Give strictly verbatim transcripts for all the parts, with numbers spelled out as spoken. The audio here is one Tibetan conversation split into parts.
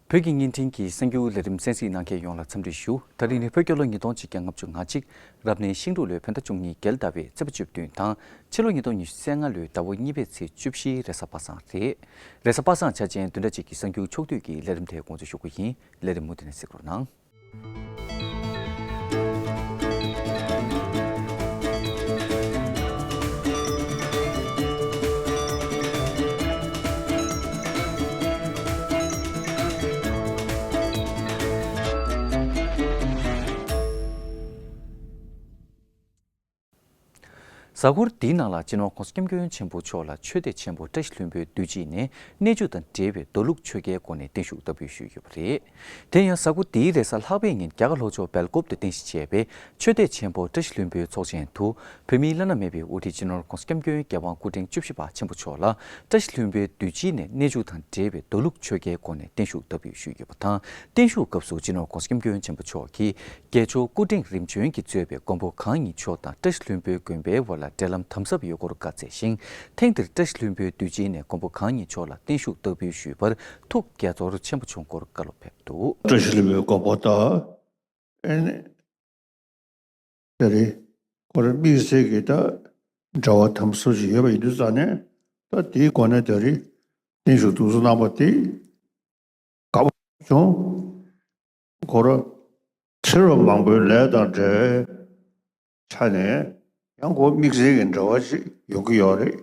བོད་ཀྱི་བརྙན་འཕྲིན་གྱི་གསར་འགྱུར་ལས་རིམ་གསན་གཟིགས་གནང་མཁན་ཡོངས་ལ་འཚམས་འདྲི་ཞུ། ད་རིང་ནི་བོད་རྒྱལ་ལོ་ཉིས་སྟོང་ཆིག་བརྒྱ་ལྔ་བཅུ་ང་གཅིག་རབ་གནས་ཤིང་འབྲུག་ལོའི་བོད་ཟླ་བཅུ་གཉིས་རྒྱལ་ཟླ་བའི་ཚེས་པ་བཅུ་བདུན་དང་ཕྱི་ལོ་ཉིས་སྟོང་ཉི་ཤུ་རྩ་ལྔ་ལོའི་ཟླ་བ་གཉིས་པའི་ཚེས་བཅུ་བཞིའི་རེས་གཟའ་པ་སངས་རེད། རེས་གཟའ་པ་སངས་ཆ་ཅན་བདུན་ཕྲག་གཅིག་གི་གསར་འགྱུར་ཕྱོགས་བསྡུས་ཀྱི་ལས་རིམ་དེ་དགོངས་ཚུལ་ཞུ་གི་ཡིན། ལས་རིམ་མུ་མཐུད་ནས་གཟིགས་རོགས་གནང་། གཟའ་འཁོར་འདིའི་ནང་ལ་སྤྱི་ནོར་༸གོང་ས་༸སྐྱབས་མགོན་ཆེན་པོ་མཆོག་ལ་ཆོས་སྡེ་ཆེན་པོ་བཀྲ་ཤིས་ལྷུན་པོའི་འདུས་སྤྱི་ནས་གནས་མཇུག་དང་འབྲེལ་བའི་མདོ་ལུགས་ཆོས་རྒྱལ་སྐོར་ནས་བརྟན་བཞུགས་བསྟར་འབུལ་ཞུས་ཡོད་པ་རེད། དེ་ཡང་གཟའ་འཁོར་འདིའི་རེས་གཟའ་ལྷག་པའི་ཉིན་རྒྱ་གར་ལྷོ་ཕྱོགས་སྦེལ་ཀོབ་ཏུ་རྟེན་གཞི་བྱས་པའི་ཆོས་སྡེ་ཆེན་པོ་བཀྲ་ཤིས་ལྷུན་པོའི་ཚོགས་ཆེན་དུ་བོད་མིའི་བླ་ན་མེད་པའི་དབུ་ཁྲིད་སྤྱི་ནོར་༸གོང་ས་༸སྐྱབས་མགོན་རྒྱལ་དབང་སྐུ་ཕྲེང་བཅུ་བཞི་པ་ཆེན་པོ་མཆོག་ལ་བཀྲ་ཤིས་ལྷུན་པོའི་འདུས་སྤྱི་ནས་གནས་མཇུག་དང་འབྲེལ་བའི་མདོ་ལུགས་ཆོས་རྒྱལ་སྐོར་ནས་བརྟན་བཞུགས་བསྟར་འབུལ་ཞུས་ཡོད་པ་དང་། བརྟན་བཞུགས་སྐབས་སུ་སྤྱི་ནོར་༸གོང་ས་༸སྐྱབས་མགོན་ཆེན་པོ་མཆོག་གིས་རྒྱལ་མཆོག་སྐུ་ཕྲེང་རིམ་བྱོན་གྱིས་གཙོས་པའི་མགོན་པོ་གང་ཉིད་མཆོག་དང་བཀྲ་ཤིས་ལྷུན་པོའི་དགོན་པའི་དབར་ལ་འབྲེལ་ལམ་དམ་ཟབ་ཡོད་སྐོར་བཀའ་སྩལ་ཞིང་། ཐེངས་འདིར་བཀྲ་ཤིས་ལྷུན་པོའི་འདུས་སྤྱི་ནས་མགོན་པོ་གང་ཉིད་མཆོག་ལ་བརྟན་བཞུགས་བསྟར་འབུལ་ཞུས་པར་ཐུགས་དགྱེས་ཚོར་ཆེན་པོ་བྱུང་སྐོར་བཀའ་སློབ་ཕེབས་འདུག་བཀྲ་ཤིས་ལྷུན་པོའི་དགོན་པ་དང་། ཨེ་ནི། དེ་རིང་ཁོ་རང་དམིགས་བསལ་གྱི་ད་འབྲེལ་བ་དམ་ཟབ་ཅིག་ཡོད་པ་ཡིན་དུས་ཙང་ནས། ད་དེའི་སྒོ་ནས་དེ་རིང་བརྟན་བཞུགས་འདུག་སེ་གནང་པ་དེ་དགའ་པོ་བྱུང་། ཁོ་རང་ཕྱི་རབས་མང་པོའི་ལས་དང་འབྲེལ་བའི་ཆ་ནས་ཡང་ཁོ་དམིགས་བསལ་གྱི་འབྲེལ་བ་ཅིག་ཡོང་གི་ཡོད་རེད།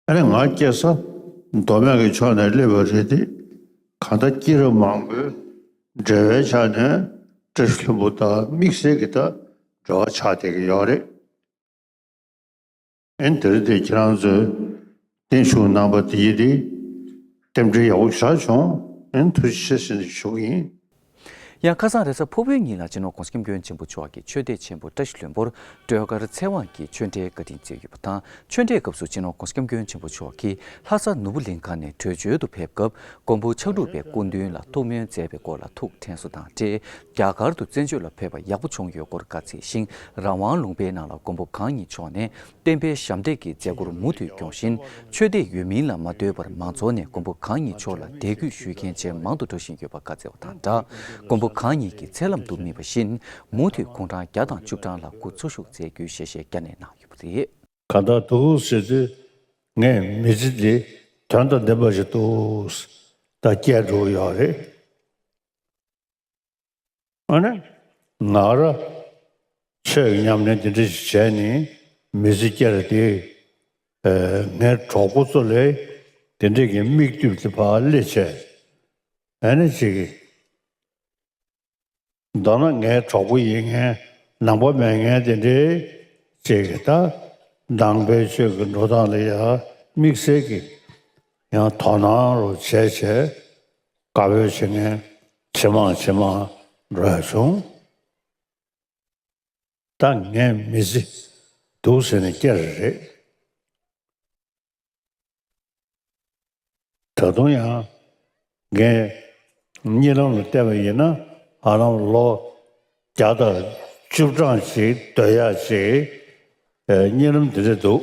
ཨ་ནི་ང་སྐྱེས་ས་མདོ་སྨད་ཀྱི་ཕྱོགས་ནས་སླེབས་པ་རེད་དེ། གང་ལྟར་སྐྱེས་རབས་མང་པོའི་འབྲེལ་བའི་ཆ་ནས་བཀྲ་ཤིས་ལྷུན་པོ་དང་དམིགས་བསལ་གྱི་ད་འབྲེལ་བ་ཆགས་བསྡད་ཀྱི་ཡོད་རེད། ཨེ་ནི་དེ་རིང་དེ་ཁྱེད་རང་ཚོས་བརྟན་བཞུགས་གནང་པ་དེ་ཡིན་དེ། རྟེན་འབྲེལ་ཡག་པོ་ཞེ་དྲག་བྱུང་། ཨེ་ནི་ཐུགས་རྗེ་ཆེ་ཟེར་ནས་ཞུ་གི་ཡིན། ཡང་ཁ་སང་རེས་གཟའ་ཕུར་བུའི་ཉིན་ལ་སྤྱི་ནོར་༸གོང་ས་༸སྐྱབས་མགོན་ཆེན་པོ་མཆོག་གིས་ཆོས་སྡེ་ཆེན་པོ་བཀྲ་ཤིས་ལྷུན་པོར་སྒྲོལ་དཀར་ཚེ་དབང་གི་ཆོས་འབྲེལ་བཀའ་དྲིན་བསྩལ་ཡོད་པ་དང་། ཆོས་འབྲེལ་སྐབས་སུ་སྤྱི་ནོར་༸གོང་ས་༸སྐྱབས་མགོན་ཆེན་པོ་མཆོག་གིས་ལྷ་ས་ནོར་བུ་གླིང་ཁ་ནས་བྲོས་བྱོལ་དུ་ཕེབས་སྐབས། མགོན་པོ་ཕྱག་དྲུག་པའི་སྐུ་མདུན་ལ་ཐུགས་སྨོན་མཛད་པའི་སྐོར་ལ་ཐུགས་དྲན་གསོ་དང་འབྲེལ། རྒྱ་གར་དུ་བཙན་བྱོལ་ལ་ཕེབས་པ་ཡག་པོ་བྱུང་ཡོད་སྐོར་བཀའ་སྩལ་ཞིང་། རང་དབང་ལུང་པའི་ནང་ལ་མགོན་པོ་གང་ཉིད་མཆོག་ནས་བསྟན་པའི་ཞབས་འདེགས་ཀྱི་མཛད་སྒོར་མུ་མཐུད་སྐྱོང་བཞིན། ཆོས་དད་ཡོད་མིན་ལ་མ་ལྟོས་པར་མང་ཚོགས་ནས་མགོན་པོ་གང་ཉིད་མཆོག་ལ་དད་གུས་ཞུ་མཁན་ཇེ་མང་དུ་འགྲོ་བཞིན་ཡོད་པ་བཀའ་སྩལ་བ་དང་སྦྲགས། མགོན་པོ་གང་ཉིད་ཀྱི་ཚེ་ལམ་དུ་དམིགས་པ་བཞིན། མུ་མཐུད་དགུང་གྲངས་བརྒྱ་དང་བཅུ་གྲངས་ལ་སྐུ་འཚོ་བཞུགས་མཛད་རྒྱུའི་ཞལ་བཞེས་བསྐྱར་ནས་གནང་ཡོད་པ་རེད། གང་ལྟར་འདུག་ཟེར་དུས། ངས་མི་ཚེ་འདི་དོན་དང་ལྡན་པ་ཞིག་འདུག་ད་སྐྱེལ་འགྲོ་གི་ཡོད་རེད། ཨ་ནི། ང་རང་ཆོས་ཀྱི་ཉམས་ལེན་འདི་འདྲ་ཞིག་བྱས་ནས་མི་ཚེ་སྐྱེལ་ཏེ། ཨ། ངའི་གྲོགས་པོ་ཚོ་ལ་དེ་འདྲ་གི་མིག་ལྟོས་ཏེ་ཕར་སླེབས་བྱས། ཨ་ནི་ཅིག་མདོར་ན་ངའི་གྲོགས་པོ་ཡིན་མཁན་ནང་པ་མེད་མཁན་དེ་འདྲའི་ཅིག་གི་ད་ནང་པའི་ཆོས་ཀྱི་འགྲོ་སྟངས་ལ་ཡང་དམིགས་བསལ་གྱི་ཡང་དོ་སྣང་རུ་བྱས་བྱས། དགའ་འབོད་བྱེད་མཁན་ཇེ་མང་ཇེ་མང་འགྲོ་ཡ་བྱུང་། ད་ངས་མི་ཚེ་འདུག་ཟེར་ནས་བསྐྱལ་རེད། ད་དུང་ཡང་ངས་གཉིད་ལམ་ལ་བལྟས་པ་ཡིན་ན། ཧ་ལམ་ལོ་བརྒྱ་དང་བཅུ་གྲངས་ཤིག་སྡོད་ཡག་ཅིག་གཉིད་ལམ་འདི་འདྲ་འདུག་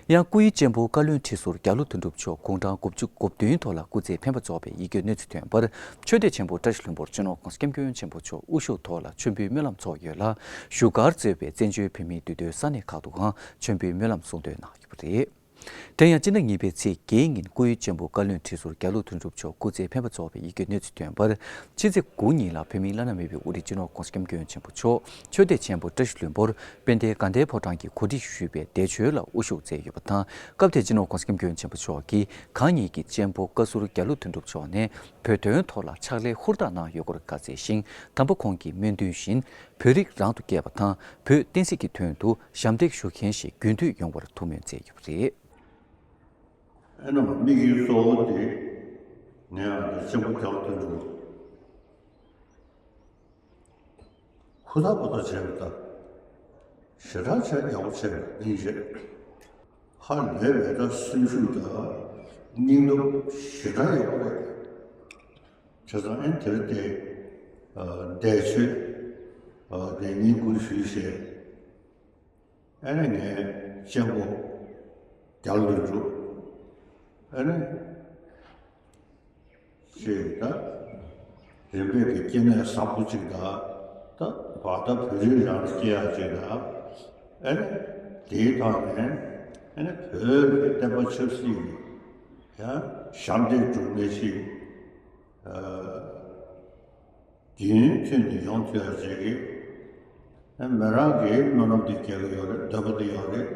ཡང་སྐུའི་གཅེན་པོ་བཀའ་བློན་ཁྲི་ཟུར་རྒྱ་ལོ་དོན་གྲུབ་མཆོག་དགུང་གྲངས་དགུ་བཅུ་གོ་བདུན་ཐོག་ལ་སྐུ་ཚེ་འཕེན་པ་རྫོགས་པའི་ཡིད་སྐྱོའི་གནས་ཚུལ་ཐོན་པར། ཆོས་སྡེ་ཆེན་པོ་བཀྲ་ཤིས་ལྷུན་པོར་སྤྱི་ནོར་༸གོང་ས་༸སྐྱབས་མགོན་ཆེན་པོ་མཆོག་དབུ་བཞུགས་ཐོག་ལ་མཆོད་འབུལ་སྨོན་ལམ་ཚོགས་ཡོད་ལ། བཞུགས་སྒར་གཙོས་པའི་བཙན་བྱོལ་བོད་མིའི་འདུས་སྡོད་ས་གནས་ཁག་ཏུའང་མཆོད་འབུལ་སྨོན་ལམ་གསུང་འདོན་གནང་ཡོད་པ་རེད། དེ་ཡང་སྤྱི་ཟླ་གཉིས་པའི་ཚེས་བརྒྱད་ཉིན་སྐུའི་གཅེན་པོ་བཀའ་བློན་ཁྲི་ཟུར་རྒྱ་ལོ་དོན་གྲུབ་མཆོག་སྐུ་ཚེ་འཕེན་པ་རྫོགས་པའི་ཡིད་སྐྱོའི་གནས་ཚུལ་ཐོན་པར། ཕྱི་ཚེས་དགུ་ཉིན་ལ་བོད་མིའི་བླ་ན་མེད་པའི་དབུ་ཁྲིད་སྤྱི་ནོར་༸གོང་ས་༸སྐྱབས་མགོན་ཆེན་པོ་མཆོག་ཆོས་སྡེ་ཆེན་པོ་བཀྲ་ཤིས་ལྷུན་པོར་དཔལ་ལྡན་དགའ་ལྡན་ཕོ་བྲང་གིས་གོ་སྒྲིག་ཞུས་པའི་འདས་མཆོད་ལ་དབུ་བཞུགས་མཛད་ཡོད་པ་དང་། སྐབས་དེར་སྤྱི་ནོར་༸གོང་ས་༸སྐྱབས་མགོན་ཆེན་པོ་མཆོག་གིས་གང་ཉིད་ཀྱི་གཅེན་པོ་བཀའ་ཟུར་རྒྱ་ལོ་དོན་གྲུབ་མཆོག་ནས་བོད་དོན་ཐོག་ལ་ཕྱག་ལས་ཧུར་ཐག་གནང་ཡོད་སྐོར་བཀའ་སྩལ་ཞིང་། དམ་པ་ཁོང་གི་སྨོན་འདུན་བཞིན་བོད་རིགས་རང་དུ་སྐྱེས་པ་དང་བོད་བསྟན་སྲིད་ཀྱི་དོན་དུ་ཞབས་འདེགས་ཞུ་མཁན་ཞིག་རྒྱུན་མཐུད་ཡོང་བར་ཐུགས་སྨོན་མཛད་ཡོད་པ་རེད། ཨེ་ནམ་དམིགས་ཡུལ་གཙོ་བོ་དེ་ངས་ཨ་ནི་གཅེན་པོ་རྒྱ་ལོ་དོན་གྲུབ་ཧུར་ཐག་པ་ཐག་བྱས་པ་དང་། ཞེ་དྲག་བྱས་ཡག་པོ་བྱས་པ་སྙིང་རྗེ། ཧ་ལས་པའི་ད་སེམས་ཤུགས་དང་སྙིང་སྟོབས་ཞེ་དྲག་ཡག་པོ་རེད། བྱས་ཙང་ཨེ་དེར་དེ་འདས་མཆོད་དེ་བསྙེན་བཀུར་ཞུས་བྱས། ཨ་ནི་ངའི་གཅེན་པོ་རྒྱ་ལོ་འཇུག་ཨ་ནི་ཅེས་ད་རིམ་པས་ཀྱི་སྐྱེ་གནས་བཟང་པོ་ཅིག་དང་ད་བར་ད་བོད་རིགས་རང་སྐྱེ་ཡག་ཅིག་དང་ཨ་ནི་དེའི་ཐོག་ནས་ཨ་ནི་བོད་ཀྱི་བསྟན་པ་ཆབ་སྲིད་ཀྱི་ཡང་ཞབས་འདེགས་སྒྲུབ་མཁན་ཞིག་རྒྱུན་མཐུད་ནས་ཡོང་ཐུབ་ཡག་ཅིག་གི་མི་རང་གི་སྨོན་ལམ་དེ་རྒྱག་གི་ཡོད་རེད། འདོད་པ་དེ་ཡོད་རེད།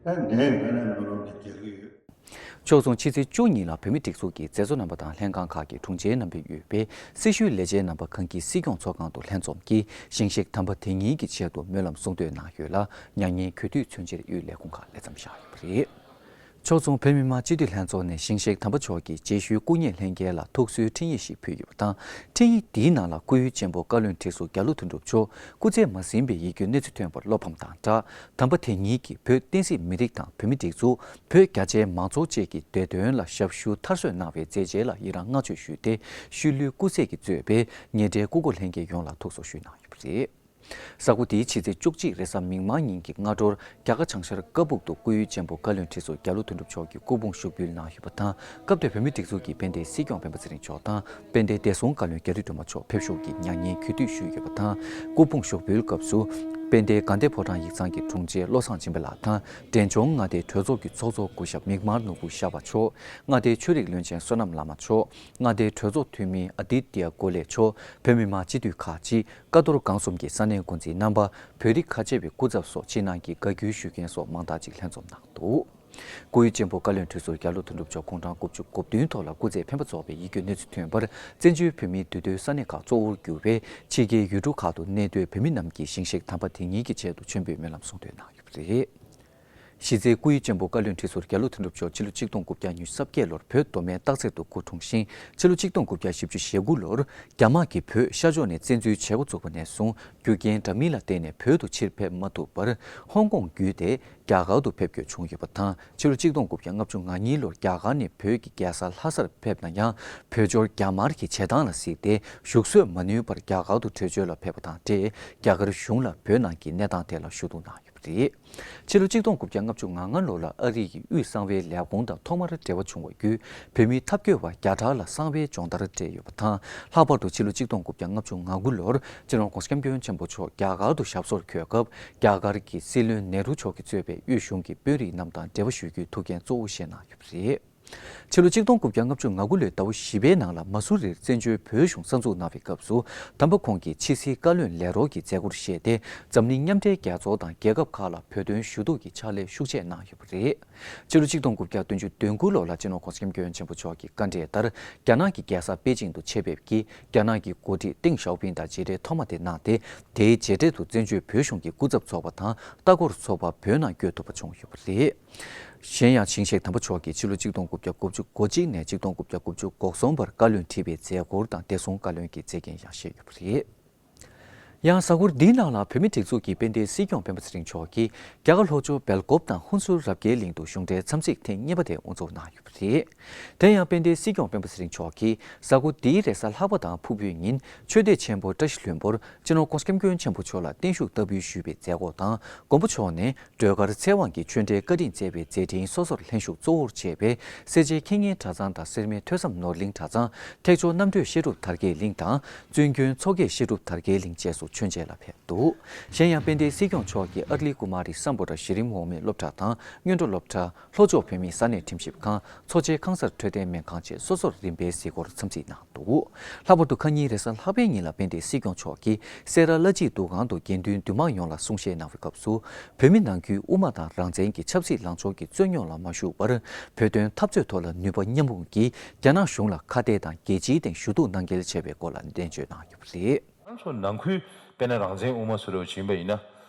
ཨ་ནས་ངས་ནས་སྨོན་ལམ་དེ་རྒྱག་གི་ཡོད། ཕྱོགས་མཚུངས་ཕྱི་ཚེས་བཅུ་གཉིས་ལ་བོད་མི་སྒྲིག་འཛུགས་ཀྱི་མཛད་གཙོ་རྣམ་པ་དང་ལྷན་ཁང་ཁག་གི་དྲུང་ཆེ་རྣམ་པ་ཡོད་པའི་སྲི་ཞུའི་ལས་བྱེད་རྣམ་པ་གངས་སྐྱིད་སྲིད་སྐྱོང་ཚོགས་ཁང་དུ་ལྷན་འཛོམས་ཀྱིས་ཞིང་གཤེགས་དམ་པ་དེ་ཉིད་ཀྱི་ཆེད་དུ་སྨོན་ལམ་གསུང་བསྟོད་གནང་ཡོད་ལ། མྱ་ངན་གུས་འདུད་མཚོན་ཕྱིར་དབུས་ལས་ཁུངས་ཁག་ལས་མཚམས་བཞག་ཡོད་པ་རེད། ཕྱོགས་མཚུངས་བོད་མི་མང་སྤྱི་འཐུས་ལྷན་ཚོགས་ནས་ཞིང་གཤེགས་དམ་པ་མཆོག་གི་རྗེས་ཤུལ་སྐུ་ཉིད་ལྷན་རྒྱས་ལ་ཐུགས་གསོའི་འཕྲིན་ཡིག་ཞིག་ཕུལ་ཡོད་པ་དང་། འཕྲིན་ཡིག་འདིའི་ནང་ལ་སྐུའི་གཅེན་པོ་བཀའ་བློན་ཁྲི་ཟུར་རྒྱ་ལོ་དོན་གྲུབ་མཆོག་སྐུ་ཚེ་མ་ཟིན་པའི་ཡིད་སྐྱོའི་གནས་ཚུལ་ཐོན་པར་བློ་ཕམ་དང་སྦྲགས། དམ་པ་དེ་ཉིད་ཀྱིས་བོད་བསྟན་སྲིད་མི་རིགས་དང་བོད་མི་སྒྲིག་འཛུགས། བོད་རྒྱ་ཆེའི་མང་ཚོགས་བཅས་ཀྱི་བདེ་དོན་ལ་ཞབས་ཞུ་མཐར་སོན་གནང་བའི་མཛད་རྗེས་ལ་ཡི་རང་བསྔགས་བརྗོད་ཞུས་ཏེ། ཤུལ་ལུས་སྐུ་ཚེ་གིས་གཙོས་པའི་ཉེ་འབྲེལ་སྐུ་འཁོར་ལྷན་རྒྱས་ཡོངས་ལ་ཐུགས་གསོ་ཞུས་གནང་ཡོད་པ་རེད། གཟའ་འཁོར་འདིའི་ཕྱི་ཚེས་བཅུ་གཅིག་རེས་གཟའ་མིག་དམར་ཉིན་གྱི་སྔ་དྲོར་རྒྱ་གར་བྱང་ཤར་ཀ་སྦུག་ཏུ་སྐུའི་གཅེན་པོ་བཀའ་བློན་ཁྲི་ཟུར་རྒྱ་ལོ་དོན་གྲུབ་མཆོག་གི་སྐུ་ཕུང་ཞུགས་འབུལ་གནང་ཡོད་པ་དང་། སྐབས་དེར་བོད་མིའི་སྒྲིག་འཛུགས་ཀྱི་དཔལ་ལྡན་སྲིད་སྐྱོང་སྤེན་པ་ཚེ་རིང་མཆོག་དང་དཔལ་ལྡན་བདེ་སྲུང་བཀའ་བློན་རྒྱ་རི་སྒྲོལ་མ་མཆོག་ཕེབས་ཞུགས་ཀྱིས་མྱ་ངན་གུས་འདུད་ཞུས་ཡོད་པ་དང་། སྐུ་ཕུང་ཞུགས་འབུལ་སྐབས་སུ་དཔལ་ལྡན་དགའ་ལྡན་ཕོ་བྲང་ཡིག་ཚང་གི་དྲུང་ཆེ་བློ་བཟང་སྦྱིན་པ་ལགས་དང་འབྲས་ལྗོངས་མངའ་སྡེའི་གྲོས་ཚོགས་ཀྱི་ཚོགས་གཙོ་སྐུ་ཞབས་མིག་དམར་ནོར་བུ་ཤར་བ་མཆོག་མངའ་སྡེའི་ཆོས་རིག་བློན་ཆེན་བསོད་ནམས་བླ་མ་མཆོག་མངའ་སྡེའི་གྲོས་ཚོགས་འཐུས་མི་ཨ་དི་ཏྱ་གོ་ལེ་མཆོག་བོད་མི་མང་སྤྱི་འཐུས་ཁག་ཅིག་ཀ་རྡོར་སྒང་གསུམ་གྱི་ས་གནས་འགོ་འཛིན་རྣམ་པ། བོད་རིགས་ཁ་ཆེ་བའི་སྐུ་ཚབ་སོགས་ཕྱི་ནང་གི་བཀའ་བཀྱོན་ཞུ་མཁན་སོགས་མང་དག་ཅིག་ལྷན་འཛོམས་གནང་འདུག་སྐུའི་གཅེན་པོ་བཀའ་བློན་ཁྲི་ཟུར་རྒྱ་ལོ་དོན་གྲུབ་མཆོག་དགུང་གྲངས་དགུ་བཅུ་གོ་བདུན་ཐོག་ལ་སྐུ་ཚེ་འཕེན་པ་རྫོགས་པའི་ཡིད་སྐྱོའི་གནས་ཚུལ་ཐོན་པར། བཙན་བྱོལ་བོད་མིའི་འདུས་སྡོད་ས་གནས་ཁག་གཙོ་བོར་གྱུར་པའི་ཕྱི་རྒྱལ་ཡུལ་གྲུ་ཁག་ཏུ་གནས་སྡོད་བོད་མི་རྣམས་ཀྱིས་ཞིང་གཤེགས་དམ་པ་དེ་ཉིད་ཀྱི་ཆེད་དུ་མཆོད་འབུལ་སྨོན་ལམ་གསུང་བསྟོད་གནང་ཡོད་པ་རེད། གཞི་རྩའི་སྐུའི་གཅེན་པོ་བཀའ་བློན་ཁྲི་ཟུར་རྒྱ་ལོ་དོན་གྲུབ་མཆོག་ཕྱི་ལོ་ཆིག་སྟོང་དགུ་བརྒྱ་ཉི་ཤུ་རྩ་བརྒྱད་ལོར་བོད་མདོ་སྨད་སྟག་འཚེར་དུ་སྐུ་འཁྲུངས་ཤིང་། ཕྱི་ལོ་ཆིག་སྟོང་དགུ་བརྒྱ་བཞི་བཅུ་ཞེ་དགུ་ལོར་རྒྱ་དམག་གིས་བོད་ཤར་ཕྱོགས་ནས་བཙན་འཛུལ་བྱེད་འགོ་བཙུགས་པ་ནས་བཟུང་རྒྱུ་རྐྱེན་འདྲ་མིན་ལ་བརྟེན་ནས་བོད་དུ་ཕྱིར་ཕེབས་མ་ཐུབ་པར། ཧོང་ཀོང་བརྒྱུད་དེ་རྒྱ་གར་དུ་ཕེབས་སྐྱོད་བྱུང་ཡོད་པ་དང་། ཕྱི་ལོ་ཆིག་སྟོང་དགུ་བརྒྱ་ལྔ་བཅུ་ང་གཉིས་ལོར་རྒྱ་གར་ནས་བོད་ཀྱི་རྒྱལ་ས་ལྷ་སར་ཕེབས་ན་ཡང་། བོད་འབྱོར་རྒྱ་དམར་གྱི་བྱེད་སྟངས་ལ་གཟིགས་ཏེ། བཞུགས་གསོས་མ་ནུས་པར་རྒྱ་གར་དུ་བྲོས་བྱོལ་ལ་ཕེབས་པ་དང་འབྲེལ། རྒྱ་གར་གཞུང་ལ་བོད་ནང་གི་གནས་སྟངས་ཐད་ལ་ཞུ་གཏུག་གནང་ཡོད་པ་རེད། ཕྱི་ལོ་ཆིག་སྟོང་དགུ་བརྒྱ་ལྔ་བཅུ་ང་ལྔ་ལོ་ལ་ཨ་རི་ཡི་དབུས་གསང་བའི་ལས་ཁུངས་དང་ཐོག་མར་འབྲེལ་བ་བྱུང་བ་བརྒྱུད། བོད་མིའི་ཐབས་བཀོད་པ་བརྒྱ་ཕྲག་ལ་གསང་བའི་སྦྱོང་བརྡར་སྤྲད་ཡོད་པ་དང་། ལྷག་པར་དུ་ཕྱི་ལོ་ཆིག་སྟོང་དགུ་བརྒྱ་ལྔ་བཅུ་ང་དགུ་ལོར་སྤྱི་ནོར་༸གོང་ས་༸སྐྱབས་མགོན་ཆེན་པོ་མཆོག་རྒྱ་གར་དུ་ཞབས་སོར་འཁོད་སྐབས། རྒྱ་གར་གྱི་སྲིད་བློན་ནེ་རུ་མཆོག་གིས་གཙོས་པའི་དབུས་གཞུང་གི་དཔོན་རིགས་རྣམས་དང་འབྲེལ་བ་ཞུ་རྒྱུའི་ཐུགས་འགན་གཙོ་བོ་བཞེས་གནང་ཡོད་པ་རེད། ཕྱི་ལོ་ཆིག་སྟོང་དགུ་བརྒྱ་ལྔ་བཅུ་ང་དགུ་ལོའི་ཟླ་བ་བཞི་པའི་ནང་ལ་མ་སུ་རིར་བཙན་བྱོལ་བོད་གཞུང་གསར་འཛུགས་གནང་བའི་སྐབས་སུ། དམ་པ་ཁོང་གིས་ཕྱི་སྲིད་བཀའ་བློན་ལས་རོགས་ཀྱི་མཛད་སྒོར་བཞེས་ཏེ། འཛམ་གླིང་མཉམ་འབྲེལ་རྒྱལ་ཚོགས་དང་རྒྱལ་ཁབ་ཁག་ལ་བོད་དོན་ཞུ་གཏུག་གི་ཕྱག་ལས་ཤུགས་ཆེ་གནང་ཡོད་པ་རེད། ཕྱི་ལོ་ཆིག་སྟོང་དགུ་བརྒྱ་བདུན་ཅུ་དོན་དགུ་ལོ་ལ་སྤྱི་ནོར་༸གོང་ས་༸སྐྱབས་མགོན་ཆེན་པོ་མཆོག་གི་བཀའ་འབྲེལ་ལྟར། རྒྱ་ནག་གི་རྒྱལ་ས་པེ་ཅིང་དུ་ཆེད་ཕེབས་ཀྱིས། རྒྱ་ནག་གི་འགོ་ཁྲིད་ཏེང་ཞའོ་ཕིང་དང་མཇལ་འཕྲད་ཐོག་མ་དེ་གནང་སྟེ། དེའི་མཇལ་འཕྲད་དུ་བཙན་བྱོལ་བོད་གཞུང་གི་སྐུ་ཚབ་ཚོགས་པ་དང་ལྟ་སྐོར་ཚོགས་པ་བོད་ནང་བསྐྱོད་ཐུབ་པ་བྱུང་ཡོད་པ་རེད། གཞན་ཡང་ཞིང་གཤེགས་དམ་པ་མཆོག་གིས་ཕྱི་ལོ་ཆིག་སྟོང་དགུ་བརྒྱ་དགུ་བཅུ་གོ་གཅིག་ནས་ཆིག་སྟོང་དགུ་བརྒྱ་དགུ་བཅུ་གོ་གསུམ་བར་བཀའ་བློན་ཁྲི་པའི་མཛད་སྒོར་དང་བདེ་སྲུང་བཀའ་བློན་གྱི་མཛད་འགན་ཡང་བཞེས་ཡོད་པ་རེད། ཡང་གཟའ་འཁོར་འདིའི་ནང་ལ་བོད་མིའི་སྒྲིག་འཛུགས་ཀྱི་དཔལ་ལྡན་སྲིད་སྐྱོང་སྤེན་པ་ཚེ་རིང་མཆོག་གིས་རྒྱ་གར་ལྷོ་ཕྱོགས་སྦེལ་ཀོབ་དང་ཧུན་སུར་རབ་རྒྱས་གླིང་དུ་གཞུང་འབྲེལ་འཚམས་གཟིགས་ཐེངས་གཉིས་པ་དེ་དབུ་འཛུགས་གནང་ཡོད་པ་རེད། དེ་ཡང་དཔལ་ལྡན་སྲིད་སྐྱོང་སྤེན་པ་ཚེ་རིང་མཆོག་གིས་གཟའ་འཁོར་འདིའི་རེས་གཟའ་ལྷག་པ་དང་ཕུར་བུའི་ཉིན་ཆོས་སྡེ་ཆེན་པོ་བཀྲ་ཤིས་ལྷུན་པོར་སྤྱི་ནོར་༸གོང་ས་༸སྐྱབས་མགོན་ཆེན་པོ་མཆོག་ལ་བརྟན་བཞུགས་བསྟར་འབུལ་ཞུས་པའི་མཛད་སྒོ་དང་། མགོན་པོ་མཆོག་ནས་སྒྲོལ་དཀར་ཚེ་དབང་གི་ཆོས་འབྲེལ་བཀའ་དྲིན་སྩལ་བའི་མཛད་འཕྲིན་སོ་སོར་ལྷན་ཞུགས་གཙོ་བོར་བྱས་པའི་སེར་བྱེས་ཁེངས་སྐྱེལ་གྲྭ་ཚང་དང་སེར་སྨད་ཐོས་བསམ་ནོར་གླིང་གྲྭ་ཚང་། ཐེག་མཆོག་རྣམ་གྲོལ་བཤད་སྒྲུབ་དར་རྒྱས་གླིང་དང་། བཙུན་དགོན་མཚོ་སྐྱེས་བཤད་སྒྲུབ་དར་རྒྱས་གླིང་བཅས་སུ་མཆོད་མཇལ་ལ་ཕེབས་འདུག་གཞན་ཡང་དཔལ་ལྡན་སྲིད་སྐྱོང་མཆོག་གིས་ཨར་ལི་ཀུ་མ་རི་སམ་བྷོ་ཊ་གཞི་རིམ་འོག་མའི་སློབ་གྲྭ་དང་། སྔོན་འགྲོ་སློབ་གྲྭ། ལྷོ་ཕྱོགས་བོད་མིའི་ས་གནས་ཁྲིམས་ཞིབ་ཁང་། མཚོ་བྱེད་ཁང་གསར་འཕྲོད་བསྟེན་སྨན་ཁང་བཅས་སོ་སོར་རིམ་པས་གཟིགས་སྐོར་འཚམས་གཟིགས་གནང་འདུག་ལྷག་པར་དུ་ཁ་ཉིན་རེས་གཟའ་ལྷག་པའི་ཉིན་ལ་དཔལ་ལྡན་སྲིད་སྐྱོང་མཆོག་གིས་སེ་ར་བླ་སྤྱིའི་འདུ་ཁང་དུ་དགེ་འདུན་འདུས་མང་ཡོངས་ལ་གསུང་བཤད་གནང་བའི་སྐབས་སུ། བོད་མི་ནང་ཁུལ་དབུ་མ་དང་རང་བཙན་གྱི་ཆབ་སྲིད་ལངས་ཕྱོགས་ཀྱི་རྩོད་རྙོག་ལ་མ་ཞུགས་པར། བོད་དོན་འཐབ་རྩོད་ཐོག་ལ་ནུས་པ་མཉམ་སྤུངས་ཀྱིས་རྒྱ་ནག་གཞུང་ལ་ཁ་གཏད་དང་རྒྱལ་སྤྱིའི་སྟེང་ཞུ་གཏུག་གནང་གལ་ཆེ་བའི་སྐོར་ལ་ནན་བརྗོད་གནང་ཡོད་པ་རེད། ང་ཚོ་ནང་ཁུལ་དཔེར་ན་རང་བཙན་དབུ་མ་སུ་རེད་བྱིན་པ་ཡིན་ན།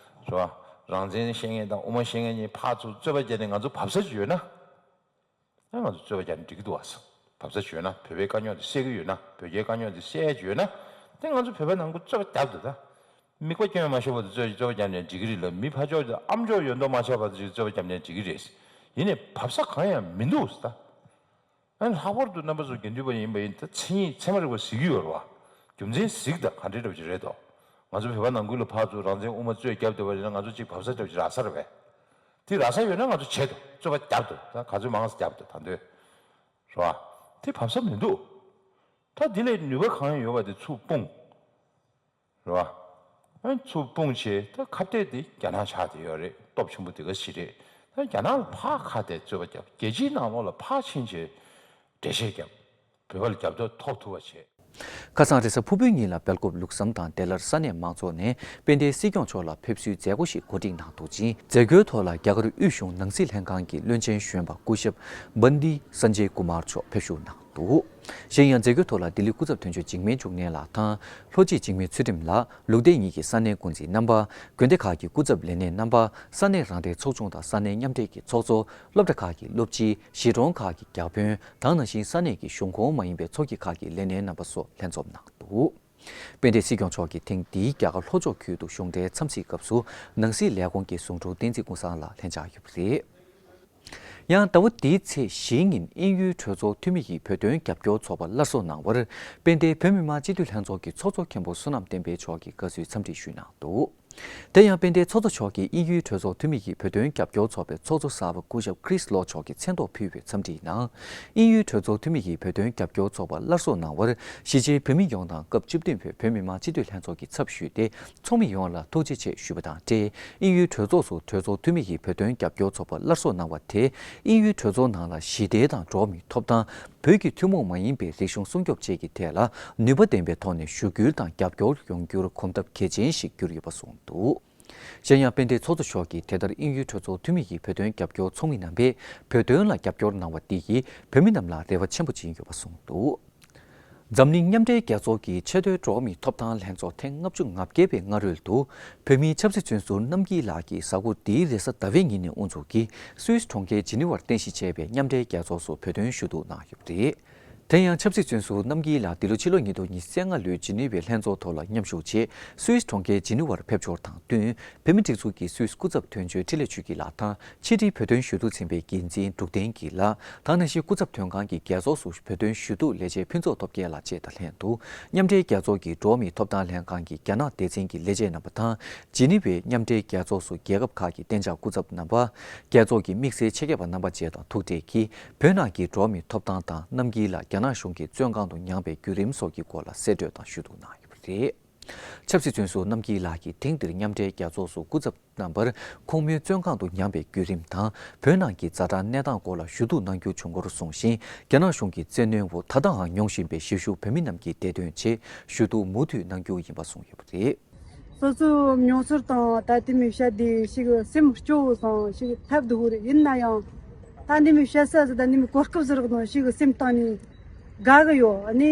རེད་བ། རང་བཙན་བཤད་མཁན་དང་དབུ་མ་བཤད་མཁན་གཉིས་ཕར་ཚུར་རྩོད་པ་བརྒྱབ་ནས་ང་ཚོ་བབས་ས་ཅིག་ཡོད་ན། ཨ་ང་ཚོ་རྩོད་པ་རྒྱག་ནས་འགྲིག་གི་འདུག་བ། བབས་ས་ཅིག་ཡོད་ན། བོད་པའི་དཀའ་རྙོག་དེ་སེལ་གི་ཡོད་ན། བོད་རྒྱའི་དཀའ་རྙོག་དེ་སེལ་ཡ་ཅིག་ཡོད་ན། དེ་ང་ཚོ་བོད་པ་ནང་ཁུལ་རྩོད་པ་རྒྱབ་འདུག་ད། མི་ཀོ་སྐྱོན་མ་ཤོར་བར་དུ་རྩོད་རྩོད་པ་རྒྱབ་ནས་འགྲིག་གི་རེད་ལ། མི་ཕར་ཕྱོགས་དེ་ཨ་མཆོག་ཡོད་མདོག་མ་ཆགས་བར་དུ་རྩོད་པ་རྒྱབ་ནས་འགྲིག་གི་རེད། ཡིན་ནའི་བབས་ས་གང་ཡང་མི་འདུག་ད། ཨ་ལྷག་པར་དུ་རྣམ་པ་ཚོ་དགེ་འདུན་པ་ཡིན་པ་ཡིན་ད། མཚན་ཉིད་ཚད་མ་རིག་པ་གཟིགས་ཀྱི་ཡོད་རེད་བ། རྒྱུ་མཚན་གཟིགས་དང་ག་འདྲའི་འདྲ་བ་ཅིག་རེད་དོ། ང་ཚོ་བོད་པ་ནང་ཁུལ་ལ་ཕར་ཚུར་རང་བཙན་དབུ་མ་རྩོད་རྒྱབ་བསྡད་པ་ཡིན་ན་ང་ཚོ་གཅིག་བབས་ས་འདྲ་བ་ཅིག་རག་ས་རེད་པས། དེ་རག་ས་ཡོད་ན་ང་ཚོ་བྱེད་དོ། རྩོད་པ་རྒྱབ་དོ། ད་ག་ཚོད་མང་ཙམ་རྒྱབ་དོ། ད་འདོད་རེད་བ། དེ་བབ་ས་མི་འདུག་ད་དེ་ལས་ནུས་པ་གང་ཡོད་པ་དེ་ཚུར་སྤུངས། རེད་བ། ཨ་ཚུར་སྤུངས་བྱས། ད་ཁ་གཏད་དེ་རྒྱ་ནག་ཆགས་བསྡད་ཡོད་རེད། སྟོབས་ཆེན་པོ་དེ་ག་ཞིག་རེད། ད་རྒྱ་ནག་ལ་ཕར་ཁ་གཏད་རྩོད་པ་རྒྱབ། རྒྱལ་སྤྱིའི་ནང་ལོགས་ལ་ཕར་ཕྱིན་བྱས་འགྲེལ་བཤད་རྒྱབ། བོད་པ་ལ་རྒྱབ་སྐྱོར་ཐོབ་ཐུབ་པ་བྱས། ཁ་སང་རེས་གཟའ་ཕུར་བུའི་ཉིན་ལ་སྦེལ་ཀོབ་ལུགས་བསམ་དང་བདེ་སླར་ས་གནས་མང་ཚོགས་ནས་དཔལ་ལྡན་སྲིད་སྐྱོང་མཆོག་ལ་ཕེབས་བསུའི་མཛད་སྒོ་ཞིག་གོ་སྒྲིག་གནང་འདུག་ཅིང་། མཛད་སྒོའི་ཐོག་ལ་རྒྱ་གར་དབུས་གཞུང་ནང་སྲིད་ལྷན་ཁང་གི་བློན་ཆེན་གཞོན་པ་སྐུ་ཞབས་བན་དི་སན་ཇེ་ཀུ་མར་མཆོག་ཕེབས་བཞུགས་གནང་འདུག་གཞན་ཡང་མཛད་སྒོའི་ཐོག་ལ་ལྡི་ལི་སྐུ་ཚབ་དོན་གཅོད་འཇིགས་མེད་འབྱུང་གནས་ལགས་དང་། ལྷོ་སྤྱི་འཇིགས་མེད་ཚུལ་ཁྲིམས་ལགས། ལུགས་བདེ་གཉིས་ཀྱི་ས་གནས་འགོ་འཛིན་རྣམ་པ། དགོན་སྡེ་ཁག་གི་སྐུ་ཚབ་ལས་སྣེ་རྣམ་པ། ས་གནས་རང་བདེན་ཚོགས་ཆུང་དང་ས་གནས་མཉམ་འབྲེལ་གྱི་ཚོགས་གཙོ། སློབ་གྲྭ་ཁག་གི་སློབ་སྤྱི། གཞིས་གྲོང་ཁག་གི་བརྒྱ་དཔོན་དང་། ནང་བཞིན་ས་གནས་ཀྱི་གཞུང་ཁོངས་མ་ཡིན་པའི་ཚོགས་སྐྱིད་ཁག་གི་ལས་སྣེ་རྣམ་པ་སོགས་ལྷན་འཛོམས་གནང་འདུག་དཔལ་ལྡན་སྲིད་སྐྱོང་མཆོག་གིས་ཐེངས་འདིའི་རྒྱ་གར་ལྷོ་ཕྱོགས་ཁུལ་དུ་གཞུང་འབྲེལ་འཚམས་གཟིགས་སྐབས་སུ་ནང་སྲིད་ལས་ཁུངས་ཀྱི་ཟུང་དྲུང་བསྟན་འཛིན་ཀུན་བཟང་ལགས་ལྷན་བཅར་ཡོད་པ་རེད། ཡང་ཟླ་བ་འདིའི་ཚེས་བཞིའི་ཉིན་དབྱིན་ཡུལ་གྲོས་ཚོགས་འཐུས་མི་ཡི་བོད་དོན་རྒྱབ་སྐྱོར་ཚོགས་པ་སླར་གསོ་གནང་བར། དཔལ་ལྡན་བོད་མི་མང་སྤྱི་འཐུས་ལྷན་ཚོགས་ཀྱི་ཚོགས་གཙོ་མཁན་པོ་བསོད་ནམས་བསྟན་འཕེལ་མཆོག་གིས་དགའ་བསུའི་འཚམས་འདྲི་ཞུས་གནང་འདུག་དེ་ཡང་དཔལ་ལྡན་ཚོགས་གཙོ་མཆོག་གིས་དབྱིན་ཡུལ་གྲོས་ཚོགས་འཐུས་མི་ཡི་བོད་དོན་རྒྱབ་སྐྱོར་ཚོགས་པའི་ཚོགས་གཙོ་གསར་པ་སྐུ་ཞབས་ཁྲིས་ལོ་མཆོག་གི་མཚན་ཐོག་ཕུལ་བའི་འཚམས་འདྲིའི་ནང་། དབྱིན་ཡུལ་གྲོས་ཚོགས་འཐུས་མི་ཡི་བོད་དོན་རྒྱབ་སྐྱོར་ཚོགས་པ་སླར་གསོ་གནང་བར་གཞིས་བྱེས་བོད་མི་ཡོངས་དང་སྐབས་བཅུ་བདུན་པའི་བོད་མི་མང་སྤྱི་འཐུས་ལྷན་ཚོགས་ཀྱི་ཚབ་ཞུས་ཏེ། ཚོགས་མི་ཡོངས་ལ་ཐུགས་རྗེ་ཆེ་ཞུས་པ་དང་འབྲེལ། དབྱིན་ཡུལ་གྲོས་ཚོགས་སུ་གྲོས་ཚོགས་འཐུས་མི་ཡིས་བོད་དོན་རྒྱབ་སྐྱོར་ཚོགས་པ་སླར་གསོ་གནང་བ་དེས་དབྱིན་ཡུལ་གྲོས་ཚོགས་ནང་ལ་ཞི་བདེ་དང་འགྲོ་བ་མིའི་ཐོབ་ཐང་། བོད་ཀྱི་ཐུན་མོང་མ་ཡིན་པའི་རིག་གཞུང་སྲུང་སྐྱོབ་བཅས་ཀྱི་ཐད་ལ་ནུས་པ་ལྡན་པའི་ཐོག་ནས་ཞུ་སྐུལ་དང་རྒྱབ་སྐྱོར་ཡོང་རྒྱུར་གོམ་སྟབས་གལ་ཆེན་ཞིག་གྱུར་ཡོད་པ་གསུངས་འདུག་གཞན་ཡང་དཔལ་ལྡན་ཚོགས་གཙོ་མཆོག་གིས་དེ་ལྟར་དབྱིན་ཡུལ་གྲོས་ཚོགས་འཐུས་མི་ཡིས་བོད་དོན་རྒྱབ་སྐྱོར་ཚོགས་མི་རྣམ་པས་བོད་དོན་ལ་རྒྱབ་སྐྱོར་གནང་བ་འདི་ཡིས་བོད་མི་རྣམས་ལ་རེ་བ་ཆེན་པོ་སྦྱིན་ཡོད་པ་གསུངས་འདུག་འཛམ་གླིང་མཉམ་འབྲེལ་རྒྱལ་ཚོགས་ཀྱི་ཆེས་མཐོའི་འགྲོ་བ་མིའི་ཐོབ་ཐང་ལྷན་ཚོགས་ཐེངས་ལྔ་བཅུ་ང་བརྒྱད་པའི་སྔ་རོལ་དུ། བོད་མིའི་ཆབ་སྲིད་བཙོན་ཟུར་རྣམ་རྒྱལ་ལགས་ཀྱིས་གཟའ་འཁོར་འདིའི་རེས་གཟའ་ཟླ་བའི་ཉིན་ནས་དབུ་འཛུགས་ཀྱིས་སུད་སི་གྲོང་ཁྱེར་ཇི་ནི་ཝར་རྟེན་གཞི་བྱས་པའི་མཉམ་འབྲེལ་རྒྱལ་ཚོགས་སུ་བོད་དོན་ཞུ་གཏུག་གནང་ཡོད་པ་རེད། དེ་ཡང་ཆབ་སྲིད་བཙོན་ཟུར་རྣམ་རྒྱལ་ལགས་འདི་ལོ་ཕྱི་ལོ་ཉིས་སྟོང་ཉི་ཤུ་རྩ་ལྔ་ལོའི་ཇི་ནི་ཝའི་ལྷན་ཚོགས་ཐོག་ལ་མཉམ་ཞུགས་ཆེད་སུད་སི་གྲོང་ཁྱེར་ཇི་ནི་ཝར་ཕེབས་འབྱོར་དང་བསྟུན། བོད་མིའི་སྒྲིག་འཛུགས་ཀྱི་སུད་སི་སྐུ་ཚབ་དོན་གཅོད་འཕྲིན་ལས་ཆོས་སྐྱིད་ལགས་དང་ཕྱི་དྲིལ་བོད་དོན་ཞུ་གཏུག་ཚན་པའི་འགན་འཛིན་འབྲུག་བསྟན་སྐྱིད་ལགས་དང་། ནང་བཞིན་སྐུ་ཚབ་དོན་ཁང་གི་རྒྱལ་ཚོགས་སུ་བོད་དོན་ཞུ་གཏུག་ལས་བྱེད་ཕུན་ཚོགས་ཐོབ་རྒྱལ་ལགས་བཅས་དང་ལྷན་དུ། མཉམ་འབྲེལ་རྒྱལ་ཚོགས་ཀྱི་འགྲོ་བ་མིའི་ཐོབ་ཐང་ལྷན་ཁང་གི་རྒྱ་ནག་སྡེ་ཚན་གྱི་ལས་བྱེད་རྣམ་པ་དང་། ཇི་ནི་ཝའི་མཉམ་འབྲེལ་རྒྱལ་ཚོགས་སུ་རྒྱལ་ཁབ་ཁག་གི་གཏན་འཇགས་སྐུ་ཚབ་རྣམ་པ། རྒྱལ་ཚོགས་ཀྱི་དམིགས་བསལ་ཆེད་མཁས་པ་རྣམ་པ་བཅས་དང་ཐུག་འཕྲད་ཀྱིས། བོད་ནང་གི་འགྲོ་བ་མིའི་ཐོབ་ཐང་དང་རྣམ་རྒྱལ་ལགས་རྒྱ་ནག་གཞུང་གི་བཙོན་ཁང་དུ་མྱངས་པའི་བརྒྱུད་རིམ་སོགས་ཀྱི་སྐོར་ལ་གསལ་བཀྲོལ་དང་ཞུ་གཏུག་གནང་ཡོད་པ་རེད། ཆབ་སྲིད་བཙོན་ཟུར་རྣམ་རྒྱལ་ལགས་ཀྱིས་ཐེངས་འདིར་མཉམ་འབྲེལ་རྒྱལ་ཚོགས་སུ་སྐུ་ཚབ་རྣམ་པར་ཁོང་མོའི་བཙོན་ཁང་དུ་མྱངས་པའི་བརྒྱུད་རིམ་དང་། བོད་ནང་གི་ཛ་དྲག་གནས་སྟངས་སྐོར་ལ་ཞུ་གཏུག་གནང་རྒྱུ་བྱུང་སྐོར་གསུངས་ཤིང་། རྒྱ་ནག་གཞུང་གི་བཙན་གནོན་འོག་ད་ལྟའང་མྱོང་བཞིན་པའི་གཞིས་བཞུགས་བོད་མི་རྣམས་ཀྱི་བདེ་དོན་ཆེད་ཞུ་གཏུག་མུ་མཐུད་གནང་རྒྱུ་ཡིན་པ་གསུངས་ཡོད་པ་རེད། སོ་སོའི་མྱོང་ཚོར་དང་ད་ལྟའི་མི་བཤད་དེ་ཞིག་སེམས་སྐྱོ་བོ་སང་ཞིག་ཐབས་སྡུག་རེད། ཡིན་ན་ཡང་ད་འདི་མི་བཤད་ས་ཟིག་ད་འདི་མི་གོ་སྐབས་ཟིག་རག་ནོ་ཞིག་སེམས་གཏིང་ནས་དགའ་གི་ཡོད། ཨ་ནི་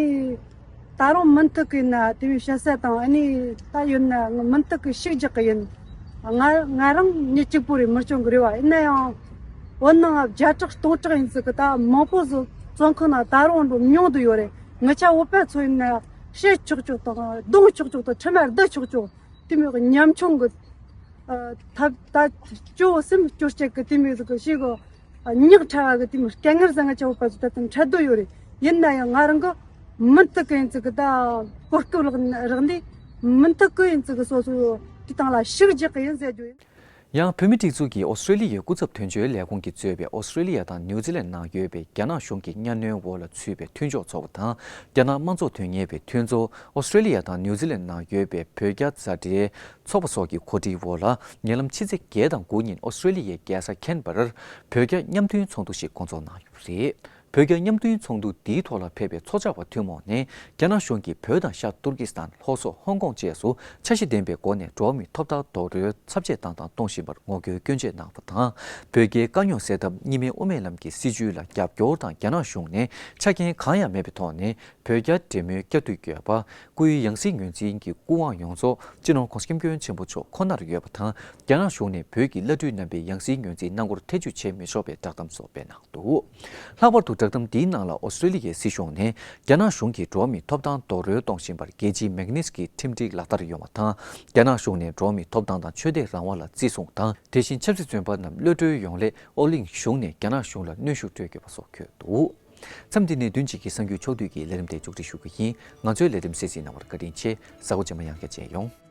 ད་རུང་མུ་མཐུད་གི་ན་དེ་མི་བཤད་ས་དང་། ཨ་ནི་ད་ཡོད་ན་ང་མུ་མཐུད་གི་ཤུགས་རྒྱག་གི་ཡིན། ང་ང་རང་མྱི་གཅིག་པོ་རེད། མི་སྐྱོན་གི་རེད་བ། ཡིན་ན་ཡང་བོད་ནང་བརྒྱ་ཕྲག་སྟོང་ཕྲག་ཡིན་ཟིག་གི་ད་མང་པོ་ཟིག་བཙོན་ཁང་ན་ད་རུང་འགྲོ་མྱོང་དུ་ཡོད་རེད། ངི་ཆ་བོད་པ་ཚོ་ཡིན་ན་བཤད་ཆོག་ཆོག་དང་རྡུང་ཆོག་ཆོག་དང་ཁྲིམས་ལ་བསྡུ་ཆོག་ཆོག་དེ་མོ་གི་ཉམ་ཆུང་གི་ཐབས་ད་སྐྱོ་བོ་སེམས་སྐྱོ་སྐྱེད་གི་དེ་མོ་ཟིག་གི་ཞིག་གི་ཉག་ཕྲ་བ་གི་དེ་མོ་དཀའ་ངལ་ཟིག་ང་ཆ་བོད་པ་ཚོ་ད་དུང་འཕྲད་དུ་ཡོད་རེད། ཡིན་ན་ཡང་ང་རང་གི་མུ་མཐུད་གི་ཡིན་ཙི་གི་ད་གོ་སྐབས་རག་རག་འདི་མུ་མཐུད་གི་ཡིན་ཙི་གི་སོ་སོ་དེ་དང་ལ་ཤུགས་རྒྱག་གི་ཡིན་ཟེར་རྒྱུ་ཡིན། ཡང་བོད་མི་སྒྲིག་འཛུགས་ཀྱིས་ཨོ་སི་ཀྲེ་ལི་ཡའི་སྐུ་ཚབ་དོན་གཅོད་ལས་ཁུངས་ཀྱིས་གཙོས་པའི་ཨོ་སི་ཀྲེ་ལི་ཡ་དང་ནིའུ་ཛི་ལན་ནང་ཡོད་པའི་རྒྱ་ནག་གཞུང་གི་གཉའ་གནོན་འོག་ལ་ཚུད་པའི་མཐུན་ཕྱོགས་ཚོགས་པ་དང་། རྒྱ་ནག་དམངས་གཙོ་དོན་གཉེར་བའི་མཐུན་ཚོགས། ཨོ་སི་ཀྲེ་ལི་ཡ་དང་ནིའུ་ཛི་ལན་ནང་ཡོད་པའི་བོད་རྒྱ་མཛའ་འབྲེལ་ཚོགས་པ་སོགས་ཀྱི་གོ་སྒྲིག་འོག་ལ། ཉེ་ལམ་ཕྱི་ཚེས་བརྒྱད་དང་དགུ་ཉིན་ཨོ་སི་ཀྲེ་ལི་ཡའི་རྒྱལ་ས་ཁེན་བྷ་རར་བོད་རྒྱ་མཉམ་མཐུན་ཚོགས་འདུ་ཞིག་འགོ་འཛུགས་གནང་ཡོད་པ་རེད། བོད་རྒྱ་མཉམ་མཐུན་ཚོགས་འདུ་འདིའི་ཐོག་ལ་ཕེབས་པའི་ཚོགས་བཅར་བ་ཐུན་མོང་ནས། རྒྱ་ནག་གཞུང་གིས་བོད་དང་ཤར་ཏུར་ཀི་སི་ཐན། ལྷོ་སོག་ཧོང་ཀོང་བཅས་སུ་འཆར་གཞི་ལྡན་པའི་སྒོ་ནས་འགྲོ་བ་མིའི་ཐོབ་ཐང་རྡོག་རོལ་ཚབས་ཆེ་བཏང་དང་གཏོང་བཞིན་པར་ངོ་རྒོལ་སྐྱོན་བརྗོད་གནང་བ་དང་། བོད་རྒྱའི་དཀའ་རྙོག་སེལ་ཐབས་གཉིས་སྨན་དབུ་མའི་ལམ་གྱི་སྲིད་བྱུས་ལ་རྒྱབ་སྐྱོར་དང་། རྒྱ་ནག་གཞུང་ནས་ཆ་རྐྱེན་གང་ཡང་མེད་པའི་ཐོག་ནས་བོད་རྒྱ་འབྲེལ་མོལ་བསྐྱར་མཐུད་དགོས་པ། སྐུའི་ཡང་སྲིད་ངོས་འཛིན་གྱི་སྐུ་དབང་ཡོངས་རྫོགས་སྤྱི་ནོར་༸གོང་ས་༸སྐྱབས་མགོན་ཆེན་པོ་མཆོག་ཁོ་ནར་ཡོད་པ་དང་། རྒྱ་ནག་གཞུང་ནས་བོད་ཀྱི་བླ་སྤྲུལ་རྣམ་པའི་ཡང་སྲིད་ངོས་འཛིན་གནང་སྐོར་ཐེ་བྱུས་བྱེད་མི་ཆོག་པའི་བསྒྲགས་གཏམ་སོགས་སྤེལ་གནང་འདུག་ལྷག་པར་དུ་བསྒྲགས་གཏམ་འདིའི་ནང་ལ་ཨོ་སི་ཀྲེ་ལི་ཡའི་སྲིད་གཞུང་ནས་རྒྱ་ནག་གཞུང་གིས་འགྲོ་བ་མིའི་ཐོབ་ཐང་རྡོག་རོལ་གཏོང་བཞིན་པར་རྒྱལ་སྤྱིའི་མེག་ནིས་ཀྱི་ཁྲིམས་སྒྲིག་ལག་བསྟར་ཡོང་བ་དང་། རྒྱ་ནག་གཞུང་ནས་འགྲོ་བ་མིའི་ཐོབ་ཐང་དང་ཆོས་དད་རང་དབང་ལ་བརྩི་སྲུང་དང་། དེ་བཞིན་ཆབ་སྲིད་བཙོན་པ་རྣམས་གློད་གྲོལ་ཡོང་སླད་ཨོ་གླིང་གཞུང་ནས་རྒྱ་ནག་གཞུང་ལ་གནོན་ཤུགས་སྤྲོད་དགོས་པ་སོགས་འཁོད་འདུག་མཚམས་འདི་ནས་བདུན་གཅིག་གི་གསར་འགྱུར་ཕྱོགས་བསྡུས་ཀྱི་ལས་རིམ་དེ་མཇུག་སྒྲིལ་ཞུ་རྒྱུ་ཡིན། ང་ཚོའི་ལས་རིམ་གསན་གཟིགས་གནང་བར་བཀའ་དྲིན་ཆེ། གཟའ་འཁོར་རྗེས་མ་ཡང་བསྐྱར་མཇལ་ཡོང་།